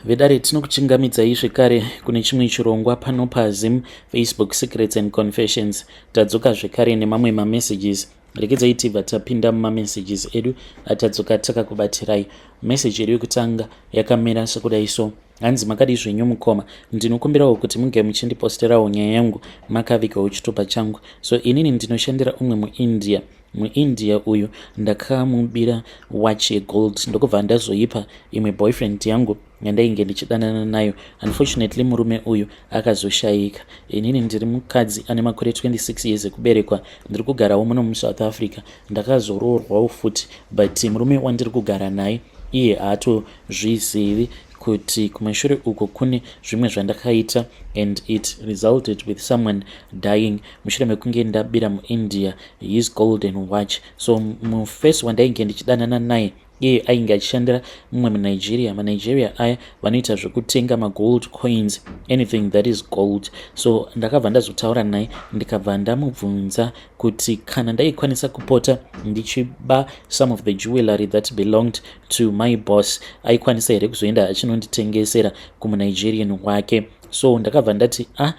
Vedare, tinokuchingamidzai zvekare kune chimwe chirongwa pano paZim Facebook Secrets and Confessions. Tadzoka zvekare nemamwe mamessages. Regedzai tibva tapinda mumamessages edu atadzoka takakubatirai. Message yedu yekutanga yakamira sekudai so. Hanzi, "Makadii zvenyu mukoma? Ndinokumbirawo kuti munge muchindiposterawo nyaya yangu makavigawo chitupa changu. So inini ndinoshandira umwe muIndia. MuIndia uyu ndakamubira watch yegold, ndokubva ndazoipa imwe boyfriend yangu yandainge ndichidanana nayo. Unfortunately, murume uyu akazoshayika. Inini ndiri mukadzi ane makore 26 years ekuberekwa. Ndiri kugarawo muno muSouth Africa. Ndakazoroorwawo futi, but murume wandiri kugara naye iye haatozvizivi kuti kumashure uko kune zvimwe zvandakaita, and it resulted with someone dying mushure mekunge ndabira muIndia his golden watch. So mufirst wandainge ndichidanana naye, iye ainge achishandira mumwe muNigeria. MaNigeria aya vanoita zvekutenga magold coins, anything that is gold. So ndakabva ndazotaura naye, ndikabva ndamubvunza kuti kana ndaikwanisa kupota ndichiba some of the jewelry that belonged to my boss, aikwanisa here kuzoenda achinonditengesera kumuNigerian wake. So ndakabva ndati, ah,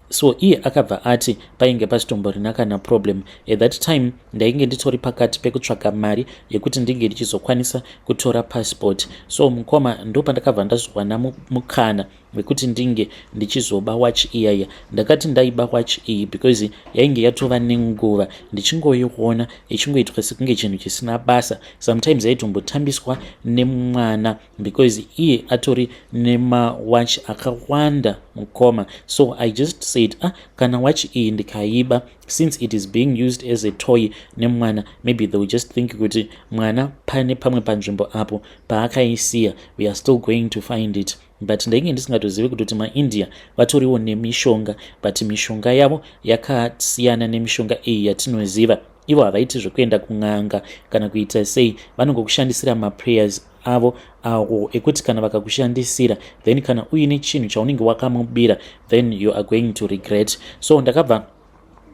so iye akabva ati painge pasitomborina kana problem. At that time ndainge nditori pakati pekutsvaga mari yekuti ndinge ndichizokwanisa kutora passport. So mukoma, ndo pandakabva ndazowana mukana wekuti ndinge ndichizoba watch iyaya. Ndakati ndaiba watch iyi because yainge yatova nenguva ndichingoiona ichingoitwa sekunge chinhu chisina basa. Sometimes yaitombotambiswa nemwana because iye atori nemawatch akawanda, mukoma. So I just said, ah, kana watch iyi ndikaiba, since it is being used as a toy nemwana, maybe they will just think kuti mwana pane pamwe panzvimbo apo paakaisiya, we are still going to find it. But ndainge ndisingatozivi kutoti maIndia vatoriwo nemishonga, but mishonga yavo yakasiyana nemishonga iyi yatinoziva. Ivo havaiti zvekuenda kun'anga kana kuita sei, vanongokushandisira maprayers avo awo ekuti kana vakakushandisira, then kana uine chinhu chaunenge wakamubira, then you are going to regret. So ndakabva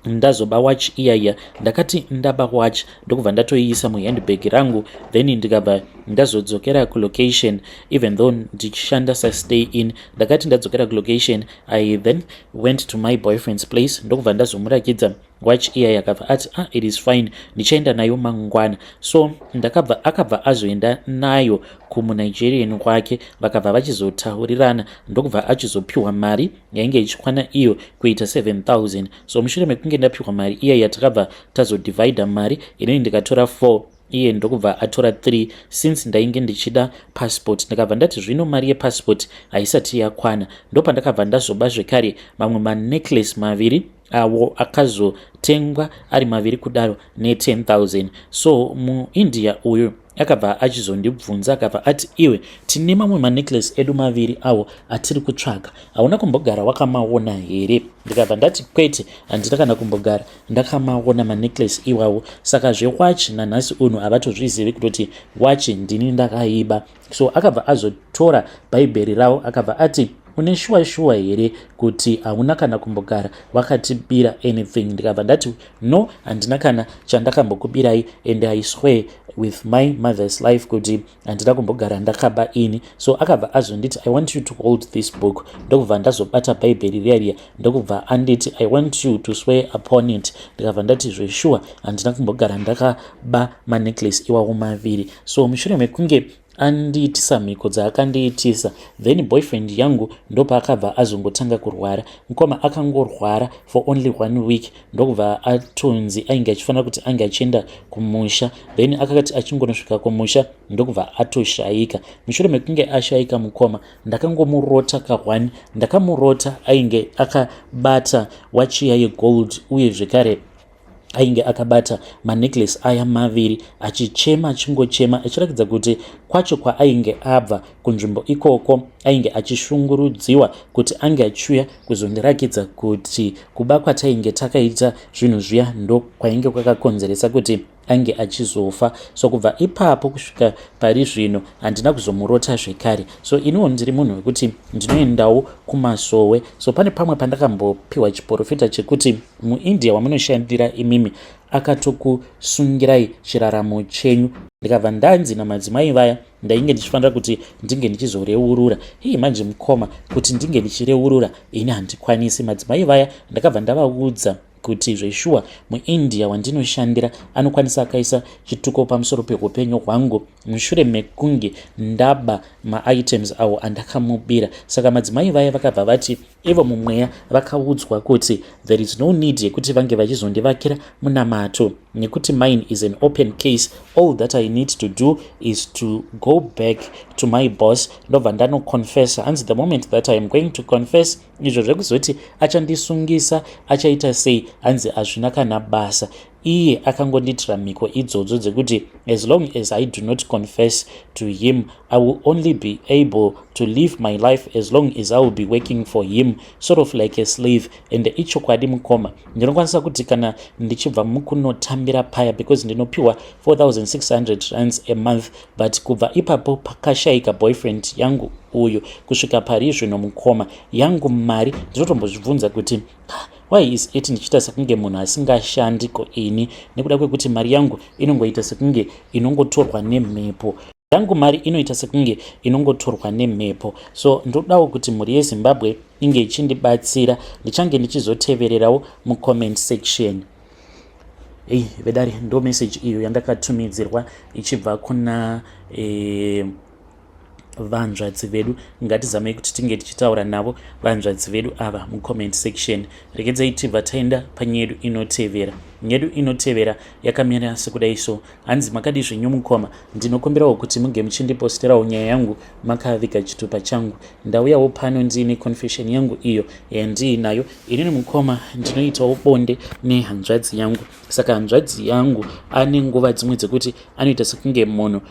ndazoba watch iyaiya. Ndakati ndaba watch, ndokubva ndatoiisa muhandbag rangu, then ndikabva ndazodzokera kulocation, even though ndichishanda sastay in. Ndakati ndadzokera kulocation, I then went to my boyfriend's place, ndokubva ndazomurakidza watch iyai. Akabva ati, "Ah, it is fine, ndichaenda nayo mangwana." So ndakabva, akabva azoenda nayo kumuNigerian kwake. Vakabva vachizotaurirana, ndokubva achizopiwa mari yainge ichikwana iyo kuita 7000. So mushure mekunge ndapiwa mari iya, yatakabva tazodivhaidha mari, inini ndikatora 4, iye ndokubva atora 3, since ndainge ndichida passport. Ndakabva ndati zvino mari yepassport haisati yakwana. Ndopandakabva ndazoba zvekare mamwe manecklace maviri awo akazotengwa ari maviri kudaro ne10,000. So muIndia uyu akabva achizondibvunza, akabva ati, "Iwe, tine mamwe manecklace edu maviri awo atiri kutsvaga. Hauna kumbogara wakamaona here?" Ndikabva ndati, "Kwete, handina kana kumbogara ndakamaona manecklace iwawo." Saka zvewatch nanhasi uno havatozvizivi kutoti watch ndini ndakaiba. So akabva azotora Bhaibheri ravo, akabva ati, "Une shuwa shuwa here kuti hauna kana kumbogara wakatibira anything?" Ndikabva ndati, "No, handina kana chandakambokubirai, and I swear with my mother's life kuti handina kumbogara ndakaba ini." So akabva azonditi, "I want you to hold this book." Ndokubva ndazobata Bhaibheri riya riya, ndokubva anditi, "I want you to swear upon it." Ndikabva ndati, "Zveshuwa handina kumbogara ndakaba manecklace iwawo maviri." So mushure mekunge andiitisa mhiko dzaakandiitisa, then boyfriend yangu ndopaakabva azongotanga kurwara, mukoma. Akangorwara for only one week, ndokubva atonzi ainge achifanira kuti ange achienda kumusha. Then akakati achingonosvika kumusha, ndokubva atoshayika. Mushure mekunge ashayika, mukoma, ndakangomurota ka1. Ndakamurota ainge akabata wachiya yegold, uye zvekare ainge akabata manecklace aya maviri, achichema, achingochema, achiratidza kuti kwacho kwaainge abva kunzvimbo ikoko ainge achishungurudziwa, kuti ange achiuya kuzondirakidza kuti kuba kwatainge takaita zvinhu zviya ndo kwainge kwakakonzeresa kuti ange achizofa. So kubva ipapo kusvika pari zvino handina kuzomurota zvekare. So iniwo ndiri munhu wekuti ndinoendawo kumasowe. So pane pamwe pandakambopiwa chiprofita chekuti muIndia wamunoshandira imimi Akatokusungirai chiraramo chenyu. Ndikabva ndanzi namadzimai vaya ndainge ndichifanira kuti ndinge ndichizoreurura. Hii, manje mukoma, kuti ndinge ndichireurura ini handikwanisi. Madzimai vaya ndakabva ndavaudza kuti zveshuwa muIndia wandinoshandira anokwanisa akaisa chituko pamusoro peupenyu hwangu mushure mekunge ndaba maitems awo andakamubira. Saka madzimai vaya vakabva vati ivo mumweya vakaudzwa kuti there is no need yekuti vange vachizondivakira munamato nekuti mine is an open case. All that I need to do is to go back to my boss, ndobva ndanoconfessa. Hanzi the moment that I am going to confess, izvo zvekuzoti achandisungisa, achaita sei, hanzi hazvina kana basa. Iye akangondiitira mhiko idzodzo dzekuti as long as I do not confess to him, I will only be able to live my life as long as I will be working for him, sort of like a slave. And ichokwadi mukoma, ndinokwanisa kuti kana ndichibva mukunotambira paya, because ndinopiwa 4600 rands a month, but kubva ipapo pakashayika boyfriend yangu uyu kusvika pari zvino mukoma, yangu mari ndinotombozvibvunza kuti why is it ndichiita sekunge munhu asingashandi ko ini, nekuda kwekuti mari yangu inongoita sekunge inongotorwa nemhepo. Yangu mari inoita sekunge inongotorwa nemhepo. So ndodawo kuti mhuri yeZimbabwe inge ichindibatsira. Ndichange ndichizotevererawo mucomment section. Ei vedare, ndo message iyo yandakatumidzirwa ichibva kuna vanzvadzi vedu. Ngatizamei kuti tinge tichitaura navo vanzvadzi vedu ava mucomment section. Regedzai tibva taenda panyaya yedu inotevera. Nyedu inotevera yakamira sekudai so. Hanzi, "Makadi zvenyu mukoma? Ndinokumbirawo kuti muge muchindiposterawo nyaya yangu makaviga chitupa changu. Ndauyawo pano ndiine confession yangu iyo yandiinayo. Inini mukoma, ndinoitawo bonde nehanzvadzi yangu. Saka hanzvadzi yangu ane nguva dzimwe dzekuti anoita sekunge munhu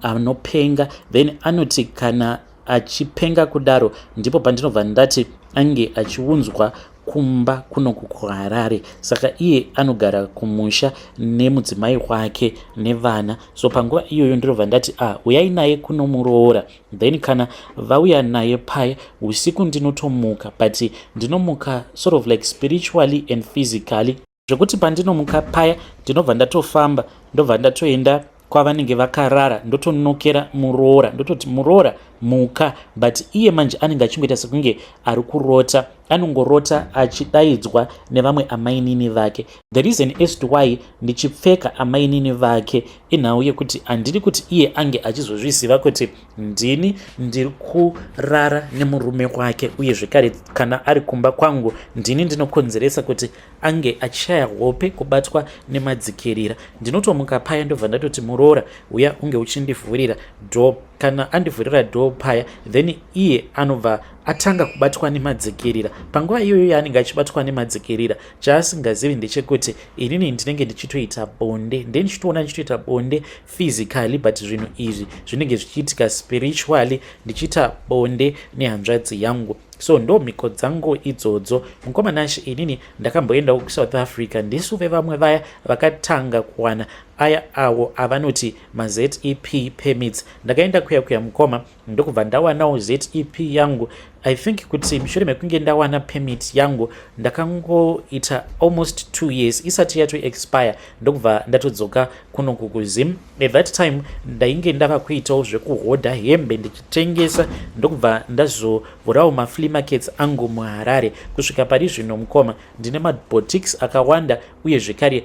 anopenga. Then anoti kana achipenga kudaro, ndipo pandinobva ndati ange achiunzwa kumba kunoku kuHarare. Saka iye anogara kumusha nemudzimai wake nevana. So panguva iyoyo ndinobva ndati, 'Ah, uyai naye kunomuroora.' Then kana vauya naye paya usiku, ndinotomuka, but ndinomuka sort of like spiritually and physically, zvekuti pandinomuka paya ndinobva ndatofamba, ndobva ndatoenda kwavanenge vakarara, ndotonokera muroora, ndototi, 'Muroora, muka.' But iye manje anenge achingoita sekunge ari kurota. Anongorota achidaidzwa nevamwe amainini vake. The reason as to why ndichipfeka amainini vake inhau yekuti handidi kuti iye ange achizozviziva kuti ndini ndiri kurara nemurume wake. Uye zvekare kana ari kumba kwangu, ndini ndinokonzeresa kuti ange achishaya hope, kubatwa nemadzikirira. Ndinotomuka paya, ndobva ndatoti, 'Muroora, uya unge uchindivhurira door.' Kana andivhurira door paya, then iye anobva atanga kubatwa nemadzikirira. Panguva iyoyo yaanenge achibatwa nemadzikirira, chaasingazivi ndechekuti inini ndinenge ndichitoita bonde, ndendichitoona ndichitoita bonde physically, but zvinhu izvi zvinenge zvichiitika spiritually, ndichiita bonde nehanzvadzi yangu. So ndo mhiko dzangu idzodzo mukoma Nashe. Inini ndakamboendawo kuSouth Africa. Ndisu vevamwe vaya vakatanga kuwana aya awo avanoti maZEP permits. Ndakaenda kuya kuya mukoma, ndokubva ndawanawo ZEP yangu. I think kuti mushure mekunge ndawana permit yangu, ndakangoita almost 2 years isati yato expire, ndokubva ndatodzoka kunoku kuZim. At that time ndainge ndava kuitawo zvekuhodha hembe ndichitengesa, ndokubva ndazovhurawo maflea markets angu muHarare. Kusvika pari zvino mukoma, ndine maboutiques akawanda uye zvekare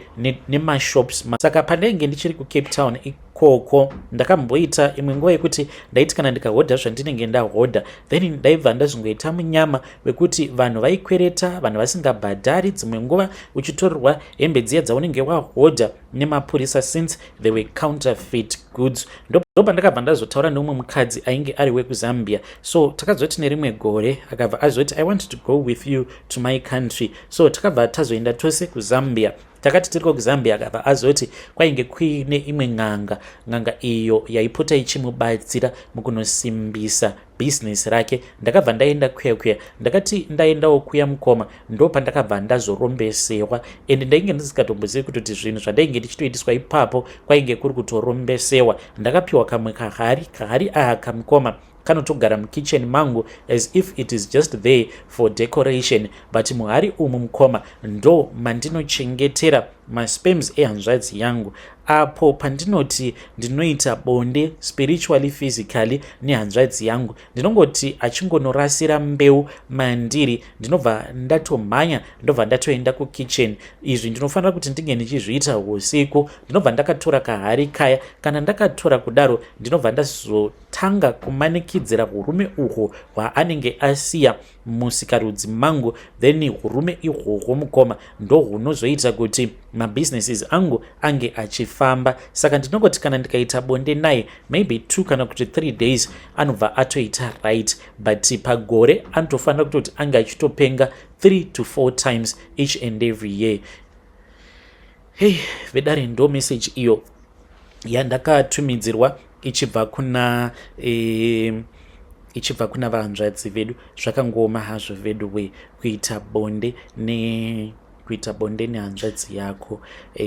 nemashops. Saka pandainge ndichiri kuCape Town ikoko, ndakamboita imwe nguva yekuti ndaiti kana ndikahodha zvandinenge ndahodha, then ndaibva ndazongoita munyama wekuti vanhu vaikwereta, vanhu vasingabhadhari. Dzimwe nguva uchitorerwa hembe dziya dzaunenge wahodha nemapurisa, since they were counterfeit goods. Ndopandakabva ndazotaura neumwe mukadzi ainge ari wekuZambia. So takazoti nerimwe gore akabva azoti, 'I want to go with you to my country.' So takabva tazoenda tose kuZambia. Takati tiriko kuZambia, akabva azoti kwainge kuine imwe n'anga, n'anga iyo yaipota ichimubatsira mukunosimbisa bhizinesi rake. Ndakabva ndaenda kuya kuya. Ndakati ndaendawo kuya mukoma, ndo pandakabva ndazorombesewa, ende ndainge ndisingatombozivi kutoti zvinhu zvandainge ndichitoitiswa ipapo kwainge kuri kutorombesewa. Ndakapiwa kamwe kahari. Kahari aka mukoma, kanotogara mukitchen mangu as if it is just there for decoration, but muhari umu mukoma, ndo mandinochengetera. Masperms ehanzvadzi yangu. Apo pandinoti ndinoita bonde spiritually, physically nehanzvadzi yangu, ndinongoti achingonorasira mbeu mandiri, ndinobva ndatomhanya, ndobva ndatoenda kukitchen. Izvi ndinofanira kuti ndinge ndichizviita usiku. Ndinobva ndakatora kahari kaya. Kana ndakatora kudaro, ndinobva ndazotanga kumanikidzira urume uhwo hwaanenge asiya musikarudzi mangu. Then urume ihwohwo, mukoma, ndohunozoita kuti mabusinesses angu ange achifamba. Saka ndinongoti kana ndikaita bonde naye maybe 2 kana kuti 3 days, anobva atoita right. But pagore anotofanira kutoti ange achitopenga 3 to 4 times each and every year. Hei vedare, ndo message iyo yandakatumidzirwa ichibva kuna vahanzvadzi vedu. Zvakangoma hazvo vedu we, kuita bonde nehanzvadzi yako.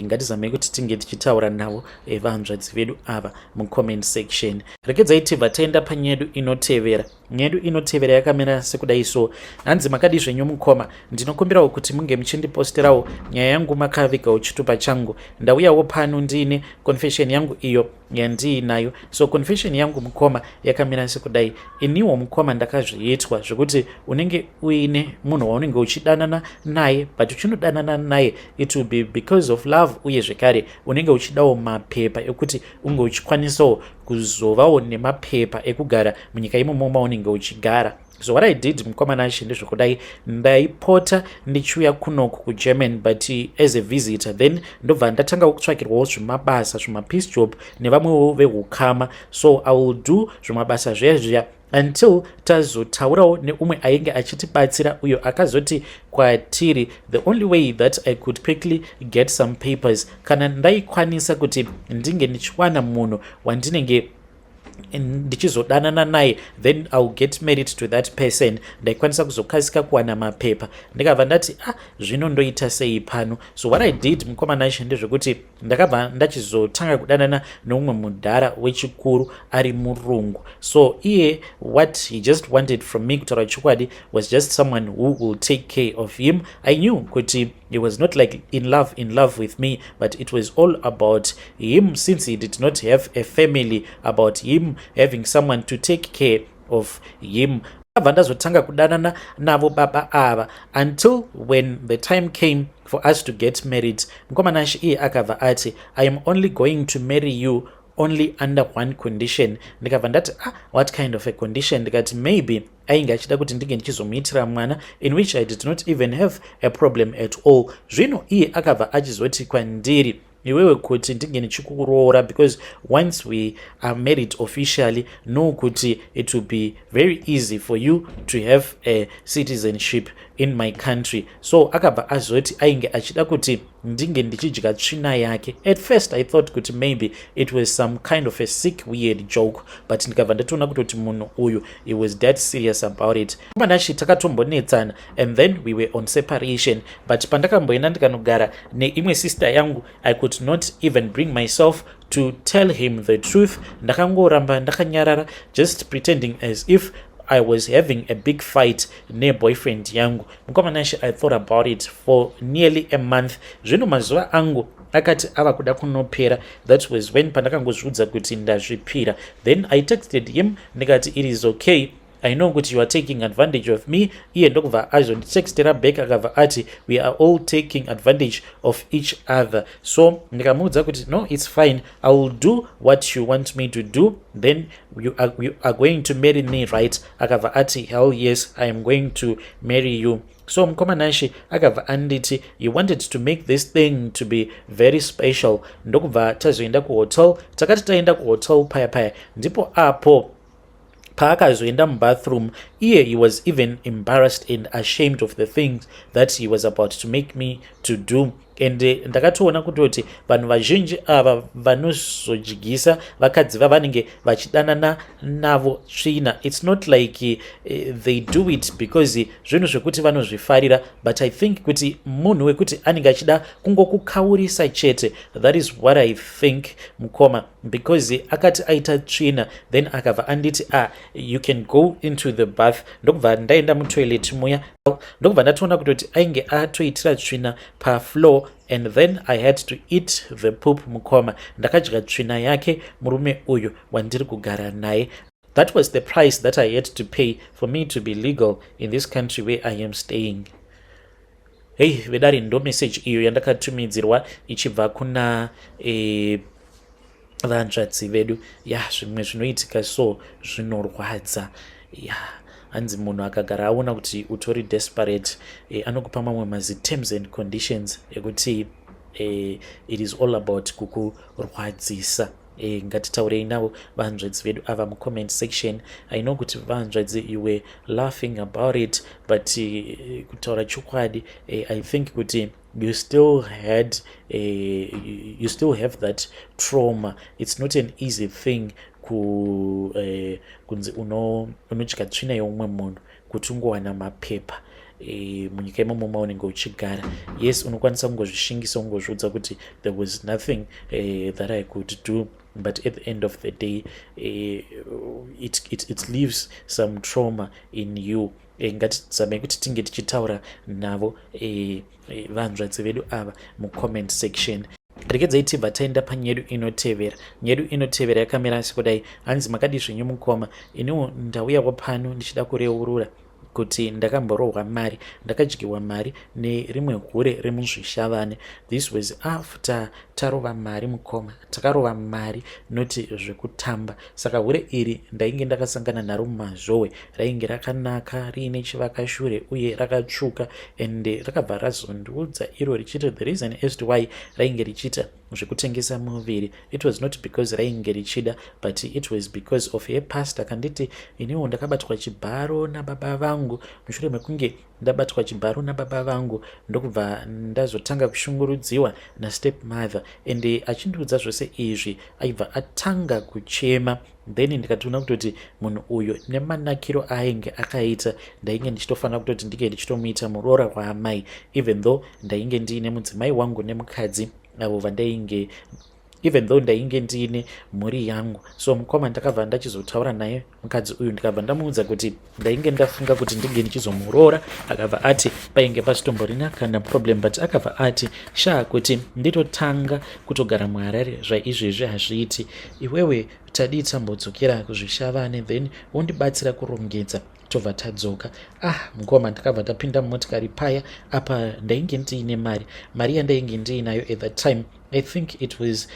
Ngatizamei kuti tinge tichitaura navo vahanzvadzi vedu ava mucomment section. Rekedzai tibva taenda panyaya yedu inotevera. Nyaya yedu inotevera yakamira sekudai. So hanzi, "Makadi zvenyu mukoma? Ndinokumbirawo kuti munge muchindiposterawo nyaya yangu makavigawo chitupa changu. Ndauyawo pano ndiine confession yangu iyo yandiinayo. So confession yangu, mukoma, yakamira sekudai. Iniwo mukoma, ndakazviitwa zvekuti unenge uine munhu waunenge uchidanana naye, but uchinodanana naye, it will be because of love, uye zvekare unenge uchidawo mapepa ekuti unge uchikwanisawo kuzovawo nemapepa ekugara munyika imomo maunenge uchigara. So what I did, mukoma Nashe, ndezvekudai. Ndaipota ndichiuya kunoku kuGerman, but as a visitor. Then ndobva ndatanga kutsvakirwawo zvemabasa, zvimapiece job nevamwewo veukama. So I will do zvemabasa zviya zviya until tazotaurawo neumwe ainge achitibatsira, uyo akazoti kwatiri the only way that I could quickly get some papers, kana ndaikwanisa kuti ndinge ndichiwana munhu wandinenge ndichizodanana naye, then I will get married to that person, ndaikwanisa kuzokasika kuwana mapepa. Ndikabva ndati, 'Ah, zvino ndoita sei pano?' So what I did, mukoma Nashe, ndezvekuti ndakabva ndachizotanga kudanana neumwe mudhara wechikuru ari murungu. So iye, what he just wanted from me, kutaura chokwadi, was just someone who will take care of him. I knew kuti he was not like in love with me, but it was all about him, since he did not have a family, about him having someone to take care of him. Abva ndazotanga kudanana navo baba ava until when the time came for us to get married, mukoma Nashe, iye akabva ati, 'I am only going to marry you only under one condition.' Ndikabva ndati, 'Ah, what kind of a condition?' Ndikati maybe ainge achida kuti ndinge ndichizomuitira mwana, in which I did not even have a problem at all. Zvino iye akabva achizoti kwandiri, 'Iwewe, kuti ndinge ndichikuroora, because once we are married officially, know kuti it will be very easy for you to have a citizenship in my country.' So akabva azoti ainge achida kuti ndinge ndichidya tsvina yake. At first I thought kuti maybe it was some kind of a sick, weird joke, but ndikabva ndatoona kutoti munhu uyu, he was that serious about it. Manashi, takatombonetsana and then we were on separation, but pandakamboenda ndikanogara neimwe sister yangu, I could not even bring myself to tell him the truth. Ndakangoramba ndakanyarara, just pretending as if I was having a big fight neboyfriend yangu. Mukoma Nashe, I thought about it for nearly a month. Zvino mazuva angu akati ava kuda kunopera, that was when pandakangozviudza kuti ndazvipira. Then I texted him ndikati, 'It is okay, I know kuti you are taking advantage of me.' Iye ndokubva azonditextera back, akabva ati, 'We are all taking advantage of each other.' So ndikamuudza kuti, 'No, it's fine, I will do what you want me to do. Then you are going to marry me, right?' Akabva ati, 'Hell yes, I am going to marry you.' So mukoma Nashe, akabva anditi he wanted to make this thing to be very special. Ndokubva tazoenda kuhotel. Takati taenda kuhotel paya paya, ndipo apo paakazoenda mubathroom. Iye, he was even embarrassed and ashamed of the things that he was about to make me to do. And ndakatoona kutoti vanhu vazhinji ava vanozodyisa vakadzi vavanenge vachidanana navo tsvina, it's not like they do it because zvinhu zvekuti vanozvifarira, but I think kuti munhu wekuti anenge achida kungokukaurisa chete. That is what I think, mukoma, because akati aita tsvina, then akabva anditi, 'Ah, you can go into the bath.' Ndokubva ndaenda mutoilet muya. Ndokubva ndatoona kutoti ainge atoitira tsvina pafloor, and then I had to eat the poop. Mukoma, ndakadya tsvina yake murume uyu wandiri kugara naye. That was the price that I had to pay for me to be legal in this country where I am staying. Hei vedare, ndo message iyo yandakatumidzirwa ichibva kuna vanzvadzi vedu. Ya, zvimwe zvinoitika so zvinorwadza. Ya, hanzi munhu akagara aona kuti utori desperate, anokupa mamwe mazi-terms and conditions ekuti it is all about kukurwadzisa. Ngatitaurei navo vanzvadzi vedu ava mucomment section. I know kuti vanzvadzi, you were laughing about it, but kutaura chokwadi, I think kuti you still have that trauma. It's not an easy thing kunzi unodya tsvina yeumwe munhu kuti ungowana mapepa munyika imomo maunenge uchigara. Yes, unokwanisa kungozvishingisa, ungozviudza kuti there was nothing that I could do, but at the end of the day it leaves some trauma in you. Ngatizamei kuti tinge tichitaura navo vanzvadzi vedu ava mucomment section. Regedzai tibva taenda panyedu inotevera. Nyedu inotevera yakamira sekudai. Hanzi, "Makadi zvenyu mukoma? Iniwo ndauyawo pano ndichida kureurura kuti ndakamborohwa mari, ndakadyiwa mari nerimwe hure remuzvishavane. This was after tarova mari, mukoma. Takarova mari noti zvekutamba. Saka hure iri ndainge ndakasangana naro muMazowe. Rainge rakanaka, riine chivakashure uye rakatsvuka, and rakabva razondiudza iro richiti the reason as to why rainge richiita zvekutengesa muviri, it was not because rainge richida, but it was because of her past. Akanditi, iniwo ndakabatwa chibharo nababa vangu. Mushure mekunge ndabatwa chibharo nababa vangu, ndokubva ndazotanga kushungurudziwa nastep mother." And achindiudza zvose izvi, aibva atanga kuchema. Then ndikatoona kutoti munhu uyu, nemanakiro aainge akaita, ndainge ndichitofanira kutoti ndinge ndichitomuita muroora waamai, even though ndainge ndiine mudzimai wangu nemukadzi avo vandainge, even though ndainge ndiine mhuri yangu. So mukoma, ndakabva ndachizotaura naye mukadzi uyu, ndikabva ndamuudza kuti ndainge ndafunga kuti ndinge ndichizomuroora. Akabva ati painge pasitomborina kana problem, but akabva ati, sha, kuti nditotanga kutogara muHarare zvaizvezvi hazviiti. Iwewe tadii tambodzokera kuZvishavane, then wondibatsira kurongedza, tobva tadzoka?" Ah mukoma, ndakabva ndapinda mumotikari paya. Apa ndainge ndiine mari. Mari yandainge ndiinayo at that time, I think it was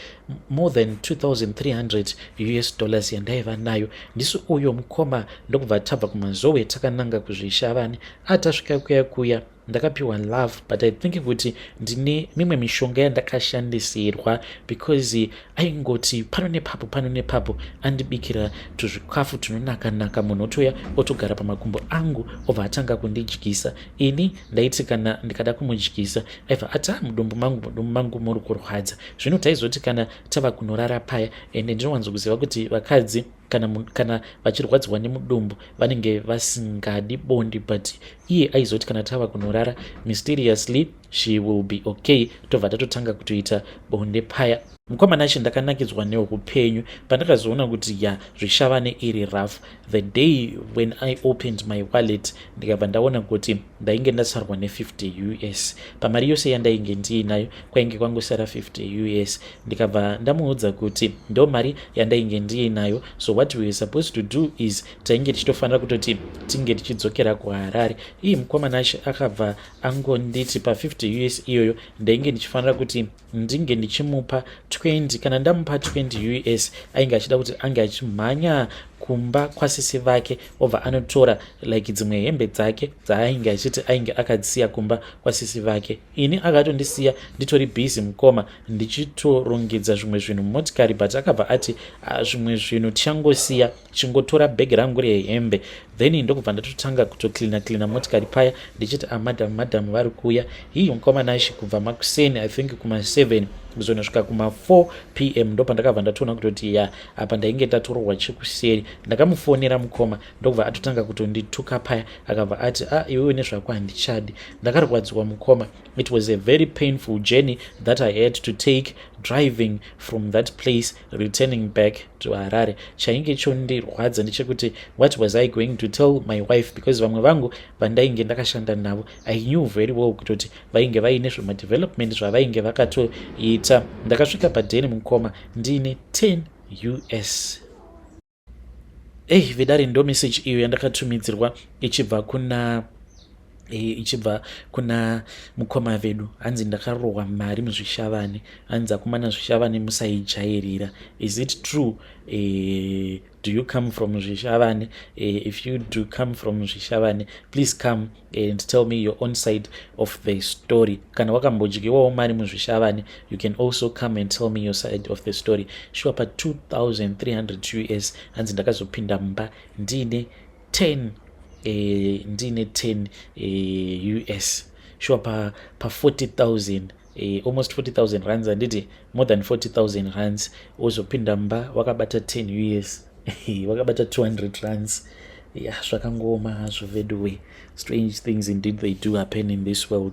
more than 2300 US dollars yandaiva nayo. Ndisi uyo mukoma, ndokubva tabva kuMazowe takananga kuZvishavane. Atasvika kuya kuya, ndakapiwa love, but I think kuti ndine mimwe mishonga yandakashandisirwa, because aingoti pano nepapo, pano nepapo, andibikira tuzvikafu tunonaka-naka. Munhu otoya otogara pamakumbo angu, obva atanga kundidyisa. Ini ndaiti kana ndikada kumudyisa, aibva ati, a mudumbu mangu, mudumbu mangu muri kurwadza." Zvino taizoti kana tava kunorara paya, ende ndinowanzokuziva kuti vakadzi kana vachirwadziwa nemudumbu vanenge vasingadi bonde, but iye aizoti kana tava kunorara, mysteriously she will be okay, tobva tatotanga kutoita bonde paya. Mukomana acho, ndakanakidzwa neupenyu. Pandakazoona kuti ya, Zvishavane iri rough, the day when I opened my wallet, ndikabva ndaona kuti ndainge ndasarwa ne50 US. Pamari yose yandainge ndiinayo, kwainge kwangosara 50 US. Ndikabva ndamuudza kuti ndo mari yandainge ndiinayo, so what we were supposed to do is tainge tichitofanira kutoti tinge tichidzokera kuHarare. Iyi mukomana acho akabva angonditi pa50 US iyoyo ndainge ndichifanira kuti ndinge ndichimupa 20. Kana ndamupa 20 US, ainge achida kuti ange achimhanya kumba kwasisi vake, obva anotora like dzimwe hembe dzake dzaainge achiti ainge akadzisiya kumba kwasisi vake. Ini akatondisiya nditori busy, mukoma, ndichitorongedza zvimwe zvinhu mumotikari, but akabva ati, zvimwe zvinhu tichangosiya, chingotora bhegi rangu rehembe." Then ndokubva ndatotanga kutocleana cleana motikari paya, ndichiti, amadhamu, ah, madhamu vari kuuya." Hii mukoma Nashi, kubva makuseni, I think kuma7. Kuzonosvika kuma4 p.m. ndo pandakabva ndatoona kutoti ya, apa ndainge ndatororwa chekuseri. Ndakamufonera mukoma, ndokubva atotanga kutondituka paya. Akabva ati, "A ah, iwewe nezvako handichadi." Ndakarwadziwa, mukoma. It was a very painful journey that I had to take, driving from that place, returning back to Harare. Chainge chondirwadza ndechekuti, what was I going to tell my wife? Because vamwe vangu vandainge ndakashanda navo, I knew very well kutoti vainge vaine zvemadevelopment zvavainge vakatoita. Ndakasvika padheni, mukoma, ndiine 10 US. Ei, vedare, ndo message iyo yandakatumidzirwa ichibva kuna mukoma vedu. Hanzi, "Ndakarohwa mari muZvishavane." Hanzi, "Akomana, Zvishavane musaijairira." Is it true? Do you come from Zvishavane? If you do come from Zvishavane, please come and tell me your own side of the story. Kana wakambodyiwawo mari muZvishavane, you can also come and tell me your side of the story. Sure, pa2300 US, hanzi, "Ndakazopinda mumba ndiine 10 ndine 10 US." Sure, pa 40,000, almost 40,000 rands, handiti? More than 40,000 rands, wozopinda mumba wakabata 10 US, wakabata 200 rands. Ya, zvakangooma hazvo veduwe. Strange things indeed, they do happen in this world.